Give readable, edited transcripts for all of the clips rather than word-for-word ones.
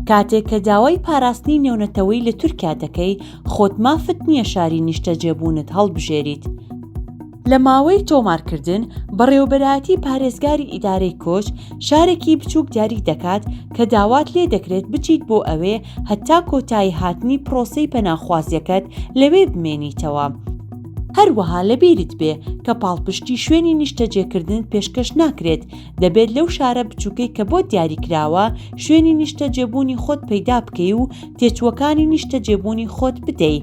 کاتێک کە داوای پاراستنی نێونەتەوەیی لە تورکیا دەکەی، خۆت مافت نییە شاری نیشتەجێبوونت هەڵبژێریت. لە ماوەی تۆمارکردن، بەڕێوەبەرایەتی پارێزگاری ئیدارەی کۆچ، شارێکی بچووک دیاری دەکات کە داوات لێ دەکرێت بچیت بۆ ئەوێ هەتا کۆتایی هاتنی پرۆسەی پەناخوازیەکەت لەوێ بمێنیتەوە. هەروەها لەبیرت بێ کە پاڵپشتی شوێنی نیشتەجێکردنت پێشکەش ناکرێت، دەبێت لەو شارە بچووکەی کە بۆت دیاریکراوە شوێنی نیشتەجێبوونی خۆت پەیدا بکەی و تێچووەکانی نیشتەجێبوونی خۆت بدەی.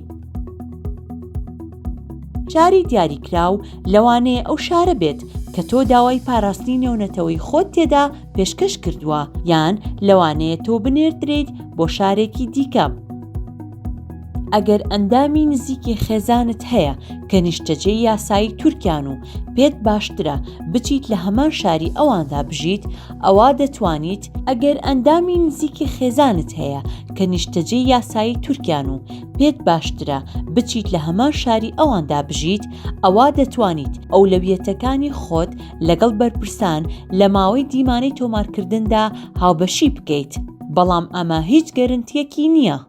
شاری دیاریکراو لەوانەیە ئەو شارە بێت کە تۆ داوای پاراستنی نێونەتەوەی خۆت تێدا پێشکەش کردووە، یان لەوانەیە تۆ بنێردرێیت بۆ شارێکی دیکە. ئەگەر ئەندامی نزیکی خێزانت هەیە کە نیشتەجێی یاسایی تورکیان و پێت باشترە بچیت لە هەمان شاری ئەواندا بژیت، ئەوا دەتوانیت. ئەگەر ئەندامی نزیکی خێزانت هەیە کە نیشتەجێی یاسایی تورکیان و پێت باشترە بچیت لە هەمان شاری ئەواندا بژیت، ئەوا دەتوانیت ئەولەویەتەکانی خۆت لەگەڵ بەرپرسان لە ماوەی دیمانەی تۆمارکردندا هاوبەشی بکەیت، بەڵام ئەمە هیچ گەرنتییەکی نییە.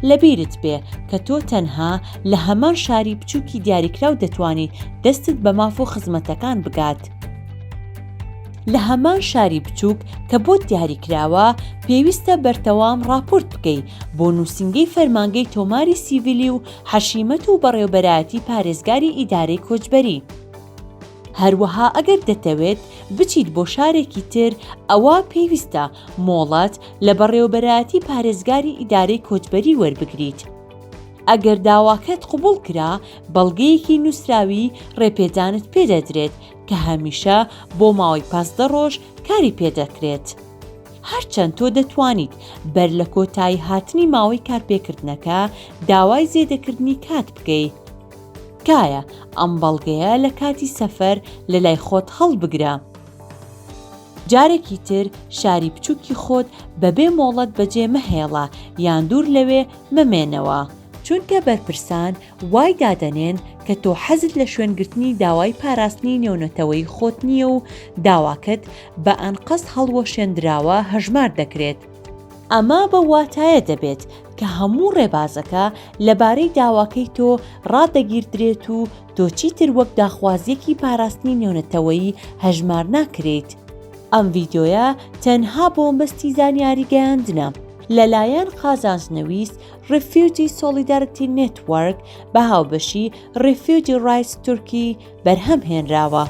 لەبیرت بێ کە تۆ تەنها لە هەمان شاری بچووکی دیاریکراو دەتوانیت دەستت بە ماف و خزمەتەکان بگات. لە هەمان شاری بچووک کە بۆت دیاریکراوە، پێویستە بەرتەوام ڕاپۆرت بکەی بۆ نووسینگەی فەرمانگەی تۆماری سیڤیلی و حەشیمەت و بەڕێوبەرایەتی پارێزگاری ئیدارەی کۆچبەری. هەروەها ئەگەر دەتەوێت بچیت بۆ شارێکی تر ئەوا پێویستە مۆڵەت لە بەڕێوەبەرایەتی پارێزگاری ئیدارەی کۆچبەری وەربگریت. ئەگەر داواکەت قبوڵ کرا بەڵگەیەکی نووسراوی ڕێپێدانت پێدەدرێت کە هەمیشە بۆ ماوەی 15 ڕۆژ کاری پێدەکرێت. هەرچەند تۆ دەتوانیت بەر لە کۆتایی هاتنی ماوەی کارپێکردنەکە داوای زێدەکردنی کات بکەی. تکایە ئەم بەڵگەیە لە کاتی سەفەر لە لای خۆت هەڵبگرە. جارێکی تر شاری بچوکی خۆت بەبێ مۆڵەت بەجێ مەهێڵە یان دوور لەوێ مەمێنەوە، چونکە بەرپرسان وای دادەنێن کە تۆ حەزت لە شوێنگرتنی داوای پاراستنی نێونەتەوەیی خۆت نییە و داواکەت بە ئەنقەست هەڵوەشێندراوە هەژمار دەکرێت. ئەمە بەو واتایە دەبێت کە هەموو ڕێبازەکە لەبارەی داواکەی تۆ ڕادەگیردرێت و تۆ چیتر وەک داخوازییەکی پاراستنی نێونەتەوەیی هەژمار ناکرێیت. ئەم ڤیدیۆیە تەنها بۆ مەبەستی زانیاری گەیاندنە. لەلایەن قازانج نەویست Refugee Solidarity Network بە هاوبەشی Refugee Rights Turkey بەرهەم هێنراوە.